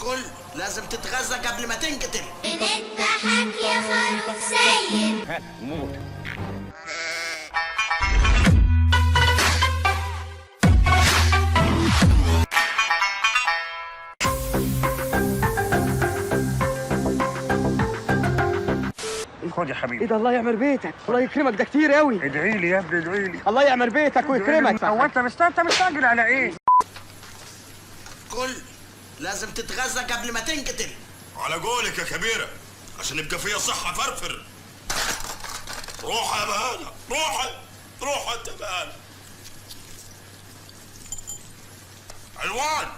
كل لازم تتغذى قبل ما تنقتل. بنذبحك يا خروف سيد. موت. خد يا حبيبي. ايه ده؟ الله يعمر بيتك، الله يكرمك، ده كتير قوي. ادعي لي يا ابني، ادعي لي. الله يعمر بيتك ويكرمك. هو انت مستعجل على ايه؟ كل لازم تتغذى قبل ما تنقتل. على قولك يا كبيرة، عشان يبقى فيها صحة. فرفر روح يا بهانة، روح روح انت يا بهانة. علوان،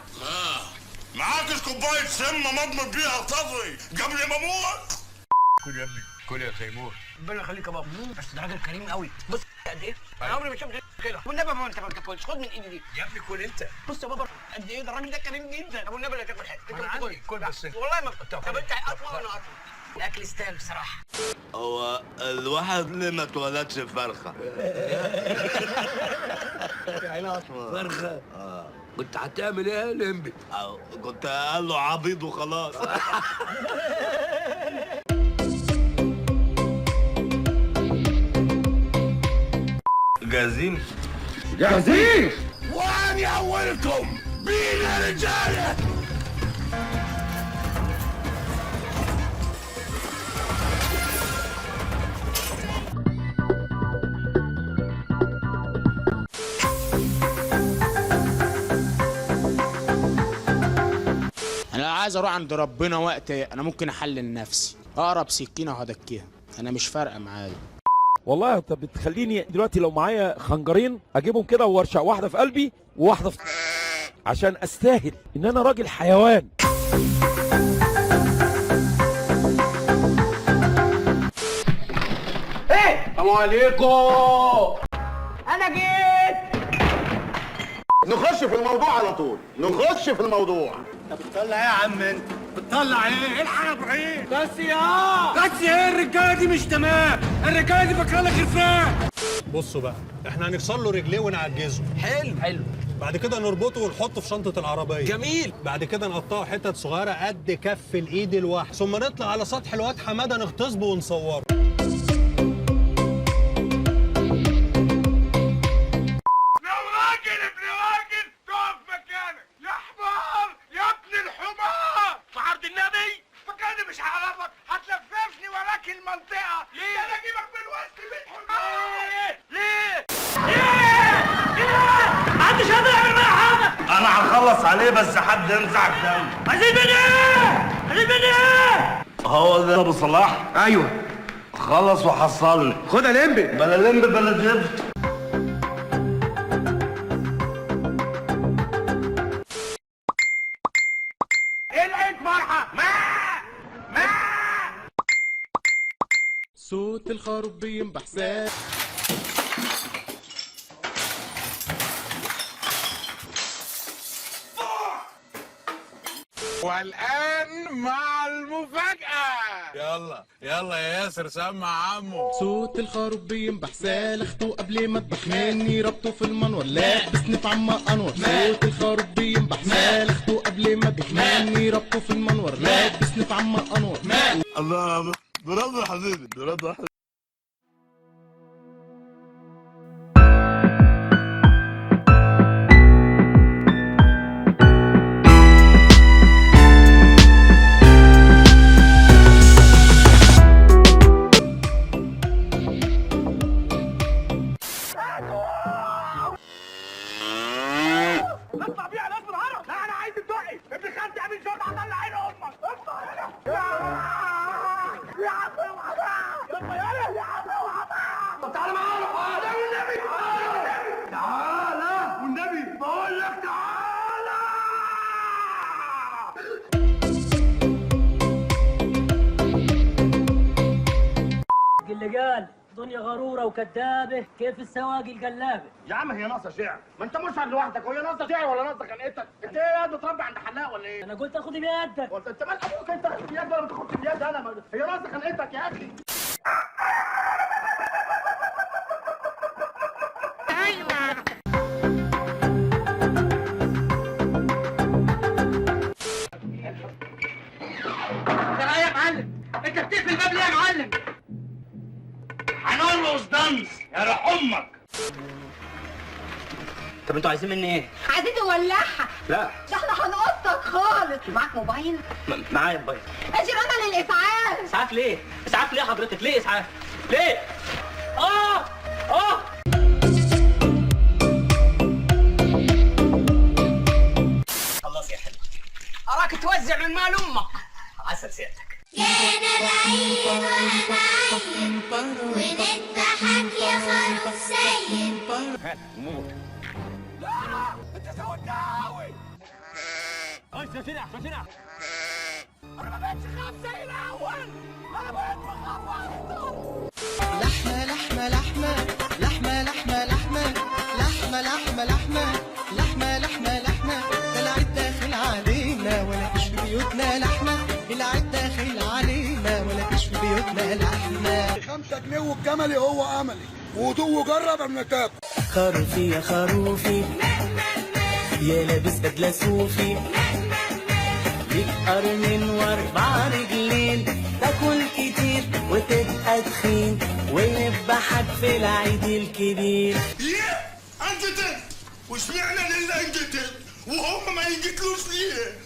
معاكش كوباية سم مضمض بيها صدري قبل ما اموت. كل يا ابني، كل يا تيمور. ربنا يخليك يا بابا، بس ده راجل كريم قوي. بص قد ايه، انا عمري ما شفت كده. والنبي ما انت ما بتاكلش، خد من ايدي دي يا ابني كل انت. بص يا بابا قد ايه ده الراجل ده كريم جدا. ابو النبي لا تاكل حاجة، انت أنا بتاكل. عندي، كل بس. والله ما. طب انت اطول وانا اطول. الاكل يستاهل بصراحة. هو الواحد ليه ما اتولدش فرخة؟ فرخة؟ كنت هتعمل ايه يا لمبي؟ أو كنت قال له عبيط وخلاص. جاهزين؟ جاهزين. وأنا أولكم بينا رجالة. انا لو عايز اروح عند ربنا وقت انا ممكن احلل نفسي، اقرب سكينة وهدكيها، انا مش فارقه معايا. والله انت بتخليني دلوقتي لو معايا خنجرين اجيبهم كده وارشق واحدة في قلبي وواحدة في عشان استاهل ان انا راجل حيوان. السلام عليكم. انا جيت. نخش في الموضوع على طول، نخش في الموضوع. بتطلع ايه يا عم انت؟ بتطلع ايه؟ الحق يا ابراهيم. بس يا بس ايه، الرجالة دي مش تمام، الرجالة دي فاكره لك خرفان. بصوا بقى، احنا هنكسر له رجليه ونعجزه. حلو حلو. بعد كده نربطه ونحطه في شنطة العربية. جميل. بعد كده نقطعه حتت صغيرة قد كف الإيد الواحد، ثم نطلع على سطح الواد حمادة نغتصبه ونصوره. لو راجل ابن راجل تقف مكانك يا حمار يا ابن الحمار. في عرض النبي مكاني مش هعرفك، هتلففني وراك المنطقة. ليه؟ ده انا اجيبك من وسط بيت حمار. ليه؟ ليه؟ ليه؟ محدش قادر يعمل معايا حاجة. انا هخلص عليه بس حد يمسح دم. عايزين مني ايه؟ عايزين مني ايه؟ هو ده ابو صلاح؟ ايوه. خلص وحصلني. خد يا لمبي. بلا لمب بلا زفت. العيد فرحة ما ما صوت الخروف بينبح ساعة. والآن مع المفاجأة. يلا يلا يا ياسر سمع عمو. صوت الخروف بينبح سالخته قبل ما اذبح مني ربطه في المنور لابسني في عم انور. صوت الخروف بينبح سالخته قبل ما اذبح مني ربطه في المنور لابسني في عم انور. الله، برافو يا حبيبي، برافو يا حبيبي. اطلع بيه على راس الهرم. لا انا عايز الدقي، ابن خالتي عامل شغل هطلع عين امك. اطلع يلا يا عم اوعى بقى. يلا يلا يا عم اوعى بقى. طب تعالى معايا. تعالى والنبي، تعالى تعالى والنبي، بقول لك تعالى. اللي قال دنيا غرورة وكدابة كيف السواقي القلابة. يا عم هي ناقصه شعر؟ ما انت مشعر لوحدك، وهي ناقصه شعر ولا ناقصه خنقتك؟ انت ايه قاعد بتربي عند حلاق ولا ايه؟ انا قلت اخد بيدك. وانت انت مال ابوك، انت تاخد بيد ولا ما تاخدش بيد؟ انا هي ناقصه خنقتك يا اخي. ده يا معلم، انت بتقفل الباب ليه يا معلم؟ هنرقص دانس يا روح امك. طب انتوا عايزين مني ايه؟ عايزين نولعها. لا ده احنا هنقطك خالص. معاك موبايل؟ معايا موبايل. اجي انا للاسعاف. اسعاف ليه؟ اسعاف ليه حضرتك؟ ليه اسعاف؟ ليه؟ خلاص يا حلو، اراك توزع من مال امك. عسل سيادتك. جانا العيد وهنعيد ونضحك يا خروف سيد. موت. لا انت زودتها قوي. انا ما بقتش خاف زي الاول، انا بقيت بخاف اكتر. لحمة لحمة لحمة لحمة لحمة لحمة لحمة لحمة لحمة لحمة لحمة لحمة، ده العيد داخل علينا ولا فيش في بيوتنا لحمة، العيد داخل علينا ولا فيش في بيوتنا لحمة. 5 جنيه والجملي هو املي، ودوق وجرب قبل ما تاكل. خروفي يا خروفي يا لابس بدلة صوفي، ليك قرنين واربع رجلين، تاكل كتير وتبقى تخين، ونذبحك في العيد الكبير. ليه؟ انقتل؟ واشمعنى اللي انقتل وهم ما ينقتلوش ليه؟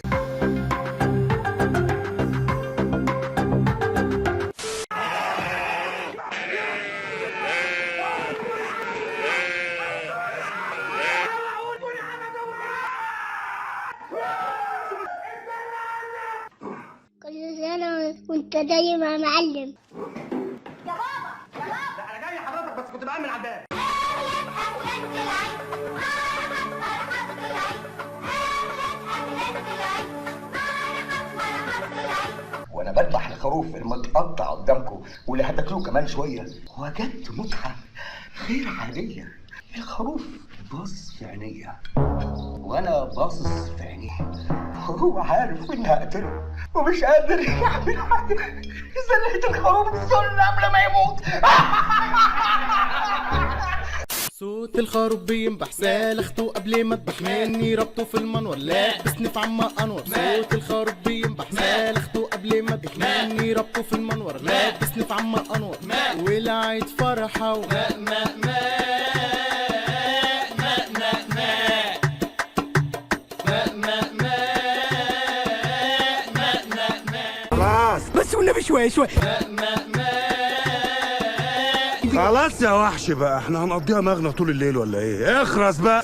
كل سنة وانت دايما يا معلم. لا انا جاي حضرتك بس كنت بأمن على الباب. وانا بذبح الخروف المتقطع قدامكم واللي هتاكلوه كمان شوية، وجدت متعه غير عادية. الخروف باصص في عينيا وانا باصص في عينيه، وهو عارف اني هقتله ومش قادر يعمل حاجة. زلقت الخروف الذل قبل ما يموت. صوت الخروف بينبح سالخته قبل ما اذبح، مني ربطه في المنور لابسني في عم انور. صوت الخروف بينبح سالخته قبل ما اذبح، مني ربطه في المنور لابسني في عم انور. والعيد فرحه ما ما ما ما ما ما ما ما ما ما ما. خلاص بس والنبي شوية شوية. خلاص يا وحش بقى، احنا هنقضيها مغنى طول الليل ولا ايه؟ اخرس بقى.